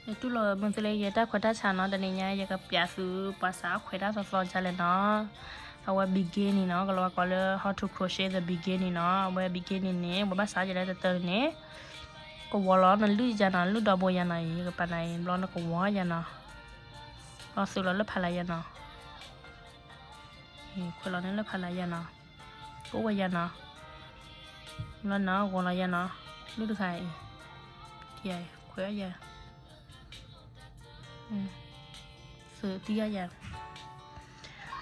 ယတူၢ်လိာ်မုာ်သုလၢယတၢ်ခွဲးတၢ်ဆးနီၤ, တနံၤညါယကပျးသုပှၤစးခွဲးတၢ်သီသီဒ်လဲၣ်နီၤ. အဝဲ beginning နီၤ, ကလီၤဝါကိးလၢ how to crochet the beginning နီၤ. အဝဲ beginning န့ၣ် ပှၤဘၣ်စးယလဲတတၢန့ၣ်, ကဝီၤလီၤနလုၢ်ယၤနီၤ, လုၢ်ဒီဘိယၤနီၤ, ယကပာ်နၤအံၤ ဘျီနကဝီၤယၤနီၤ, ဘျီသုးလီၤလၢဖးလၢယၤနီၤ, ခွဲးလီၤန့ၢ်လၢဖးလၢယၤနီၤ, ကအိၣ်ဝဲယၤနီၤ, ဘျီနီၤ ဂီၤလီၤယၤနီၤ, လုၢ်တခါအံၤ, ခွဲးယၤ သုးတံၢ်ယၤယၤ,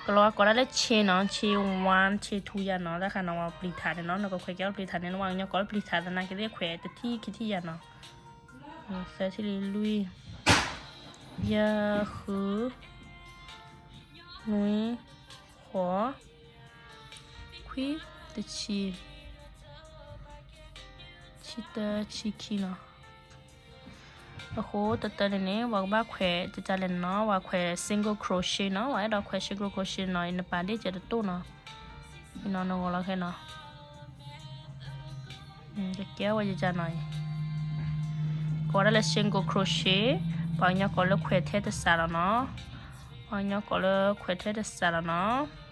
ကလီၤဝါကိးဒၣ်လၢ chain နီၤ, chain one chain two ယၤနီၤ, တၢ်ခါနီၤ ဝဲပျံၤထးန့ၣ်နီၤ, နကခွဲးကဲလၢပျံၤထးန့ၣ် နဝဲကညီကိးလၢပျံၤထးသနာ်က့သ့ၣ်ခွဲးတထံၣ်ခံထံၣ်ယၤနီၤ, သၢထံၣ်လံလွံၢ်, ယဲၢ် ဃု, နွံ, ဃိး, ခွံ, တဆံ, ဆံတၢ ဆံခံနီၤ. အဃိတတၢန့ၣ်န့ၣ် ပှၤကဘၣ်ခွဲးတတၢလဲၣ်နီၤ, ပှၤခွဲး single crochet နီၤ, ပှၤအဲၣ်ဒိးခွဲး single crochet နီၤ, နပာ်ဒ့ၣ်ကဲတတိၢ်နီၤ, နဂီၤလီၤခဲနီၤ, ကကဲဝဲယကနီၤအံၤ, ကိးဒၣ်လၢ single crochet, ပှၤကညီကိးလၢခွဲးထဲတစးလီၤနီၤ, ပှၤကညီကိးလၢခွဲးထဲတစးလီၤနီၤ.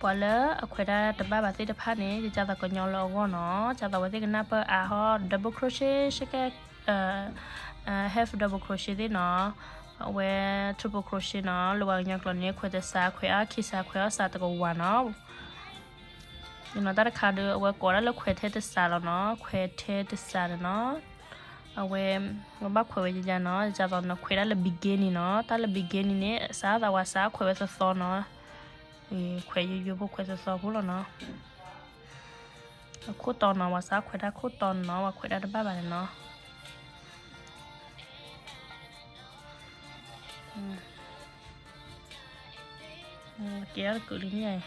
ပှၤလၢအခွဲးတၢ်တဘၣ်ဘၣ်သ့ၣ်တဖၣ်န့ၣ် ယကၢ်သိးကညီလၢအဂီၢ်နီၤ, ကၢ်သိးဝဲသ့ၣ်ကနၢ်ပၢၢ်အါဟီ double crochet ရှဲကဲ half double crochet သ့ၣ်နီၤ, အဝဲ triple crochet နီၤ, လၢပှၤကညီကျိာ်န့ၣ် ခွဲးတစး ခွဲးအါခံစး ခွဲးအါစးတကဝၤနီၤ. ယနီၤတၢ်တခါဒီး အဝဲကိးဒၣ်လၢခွဲးထဲတစးလီၤနီၤ, ခွဲးထဲတစးန့ၣ်နီၤ. အဝဲ ပဘၣ်ခွဲးဝဲယကနီၤ, ယကၢ်သိးနခွဲးဒၣ်လၢ beginning နီၤ, တၢ်လၢ beginning န့ၣ် စးသးဝဲစးခွဲးဝဲသီသီနီၤ, ခွဲးယိယိဖိခွဲးသီသီဖိလီၤနီၤ. အခိၣ်တီနီၤ, ပှၤစးခွဲးတၢ်ခိၣ်တီနီၤ, ပှၤခွဲးတၢ်တဘၣ်ဘၣ်န့ၣ်နီၤ. ကဲအီၤတကုာ်လံန့ၣ်,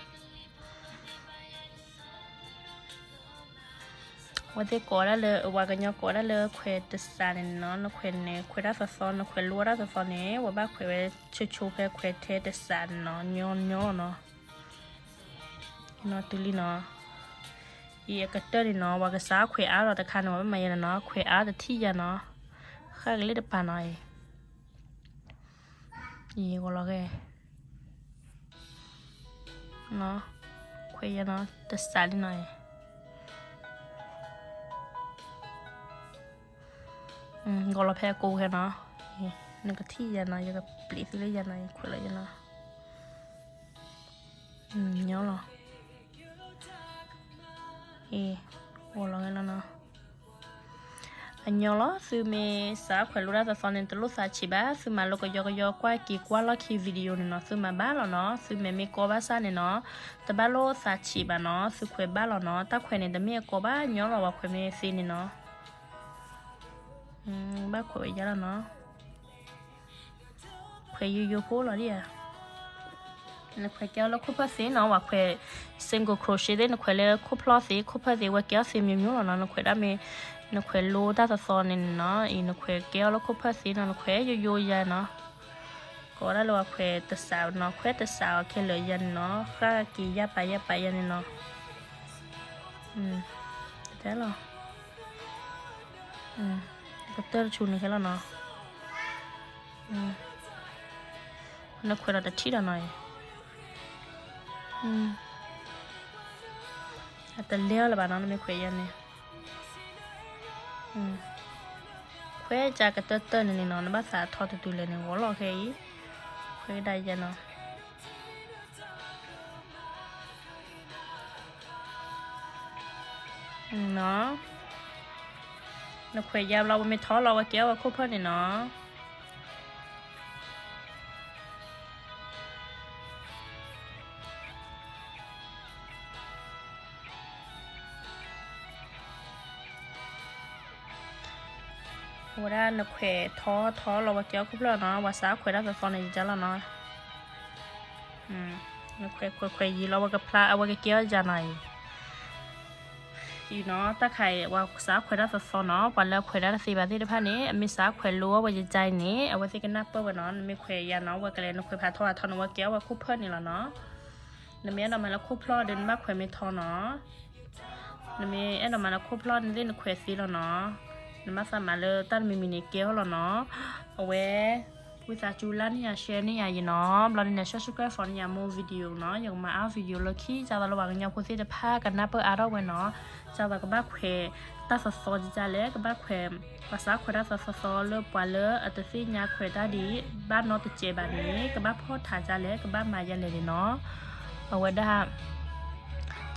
ဝဲသ့ၣ်ကိးဒၣ်လၢ ပှၤကညီကိးဒၣ်လၢခွဲးတစးန့ၣ်နီၤ, နခွဲးန့ၣ် ခွဲးတၢ်သီသီ, နခွဲးလိတၢ်သီသီန့ၣ် ပှၤဘၣ်ခွဲးဝဲဆိဆိဖဲခွဲးထဲတစးန့ၣ်နီၤ, ညီညီနီၤ. နီၤတုၤလံနီၤ, အံၤအကတၢၢ်န့ၣ်နီၤ, ပှၤကစးခွဲးအါထီၣ်တခါန့ၣ် ပှၤဘၣ်မၤယၤန့ၣ်နီၤ, ခွဲးအါတထံၣ်ယၤနီၤ, ဃၣ်ကလ့ၣ်တပၤနီၤအံၤ. အံၤဂီၤလီၤဂ့ၤ, ခွဲးယၤနီၤ, တစးလံနီၤအံၤ. ဂီၤလီၤဖဲအကိးခဲနီၤ, နကထံၣ်ယၤနီၤ, ယကပျံၤသုလၢယၤနီၤ, ယခွဲးလီၤယၤနီၤ. ညီလီၤ, ဂီၤလီၤဂ့ၤလီၤနီၤ. အညီလီၤ, သုမ့ၢ်စးခွဲးလိတၢ်သီသီန့ၣ် တလိၣ်သးဆံးဘၣ်, သုမၤလိကယီကယီကွၢ်က့ၤကွၢ်လီၢ်ခံ video န့ၣ်နီၤ, သုမၤဘၣ်လီၤနီၤ, သုမ့ၢ်မ့ၢ်ကီဘၣ်ဆၣ်န့ၣ်နီၤ, တဘၣ်လိၣ်သးဆံးဘၣ်နီၤ, သုခွဲးဘၣ်လီၤနီၤ, တၢ်ခွဲးန့ၣ် တမ့ၢ်အကီဘၣ်, ညီလီၤ ပှၤခွဲးမ့ၢ်သ့န့ၣ်နီၤ. ဘၣ်ခွဲးဝဲယါလီၤနီၤ. ခွဲးယိယိဖိလီၤဒ်ဧါ, နခွဲးကဲအီၤလၢခိၣ်ဖၢၣ်သ့နီၤ, ပှၤခွဲး single crochet သ့ၣ် နခွဲးလၢခိၣ်ဖျီၣ်သ့, ခိၣ်ဖၢၣ်သ့ ဝဲကဲအီၤသ့မျိုးမျိုးလီၤနီၤ, နခွဲးဒၣ်မ့ၢ် နခွဲးလိတၢ်သီသီန့ၣ်နီၤ, အံၤနခွဲးကဲအီၤလၢခိၣ်ဖၢၣ်သ့နီၤ, နခွဲးယိယိယါနီၤ. ကိးဒၣ်လၢပှၤခွဲးတစးနီၤ, ခွဲးတစးအီၤခဲလၢာ်ယါန့ၣ်နီၤ, ဃၣ်က့ၤယါပာ်ယါပာ်ယါန့ၣ်နီၤ. တဲလီၤ, ကတၢၢ်တဆူန့ၣ်ခဲလီၤနီၤ. နခွဲးဒီးတထံၣ်ဒီးနီၤအံၤ, အတလဲအီၤလၢၤဘၣ်နီၤ, နမ့ၢ်ခွဲးယါန့ၣ်, ခွဲးကၢ်ကတၢၢ်တၢၢ်န့ၣ်န့ၣ်နီၤ, နဘၣ်သးထီတတုၤလဲၣ်န့ၣ် ဂီၤလီၤခဲအံၤ, ခွဲးဒၣ်ယါနီၤ. နခွဲးယါဘျီ ပမ့ၢ်ထီလီၤဝဲကဲအီၤဝဲခိၣ်ဖၢၣ်န့ၣ်နီၤ. အဝဲဒၣ်နခွဲးထီထီလီၤဝဲကဲအီၤခိၣ်ဖျၢၣ်နီၤ, ပှၤစးခွဲးတၢ်သီသီန့ၣ် ယကၢ်လီၤနီၤ. နခွဲးခွဲးခွဲးယံာ်လီၤ ဝဲကဖျါ အဝဲကကဲအီၤယၤနီၤအံၤ. အံၤနီၤ တၢ်ခါအံၤ ပှၤစးခွဲးတၢ်သီသီနီၤ, ပှၤလၢအခွဲးတၢ်တသ့ဘၣ်သ့ၣ်တဖၣ်န့ၣ် အမ့ၢ်စးခွဲးလိအီၤဝဲယၤအံၤန့ၣ် အဝဲသ့ၣ်ကနၢ်ပၢၢ်ဝဲနီၤ, နမ့ၢ်ခွဲးယၤနီၤ ဝဲကလဲၤနခွဲးဖးထီဖးထီန့ၣ် ဝဲကဲအီၤဝဲခိၣ်ဖျၢၣ်န့ၣ်လီၤနီၤ. နမ့ၢ်အဲၣ်ဒိးမၤလၢခိၣ်ဖျၢၣ်ဒီး နဘၣ်ခွဲးမ့ၢ်ထီနီၤ. နမ့ၢ်အဲၣ်ဒိးမၤလၢခိၣ်ဖျၢၣ်န့ၣ်သ့ၣ် နခွဲးသ့လီၤနီၤ. နဘၣ်သးမၤလၢတၢ်တမံၤမံၤန့ၣ်ကဲအီၤလီၤနီၤ. အဝဲ ဝံသးစူၤ like န့ၢ်ယၤ share န့ၢ်ယၤယနီၤ, ဘျီန့ၣ်န့ၣ် subscribe for န့ၢ်ယၤ more video နီၤ, ယကမၤအါ video လၢခံ ဒ်သိးလၢပှၤကညီဖိသ့ၣ်တဖၣ်ကနၢ်ပၢၢ်အါထီၣ်ဝဲနီၤ, ဒ်သိးကဘၣ်ခွဲးတၢ်သီသီဒ်လဲၣ်, ကဘၣ်ခွဲး ဘၣ်ဆၣ်ခွဲးတၢ်သီသီသီလၢပှၤလၢအတသ့ၣ်ညါခွဲးတၢ်ဒ်အံၤ ဘၣ်နီတစဲးဘၣ်န့ၣ် ကဘၣ်ဖီၣ်ထးဒ်လဲၣ်, ကဘၣ်မၤဒ်လဲၣ်န့ၣ်နီၤ. အဝဲဒၣ်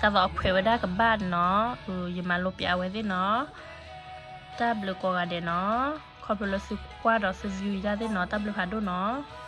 ဒ်သိးအခွဲးဝဲဒၣ်ကဘၣ်နီၤ, ယမၤလိပျးအဝဲသ့ၣ်နီၤ. တၢ်ဘျုးကိးဂၤဒဲးနီၤ, ခီဖျိလၢသုကွၢ်ဒီးသု view ယၤသ့ၣ်နီၤ, တၢ်ဘျုးဖးဒိၣ်နီၤ.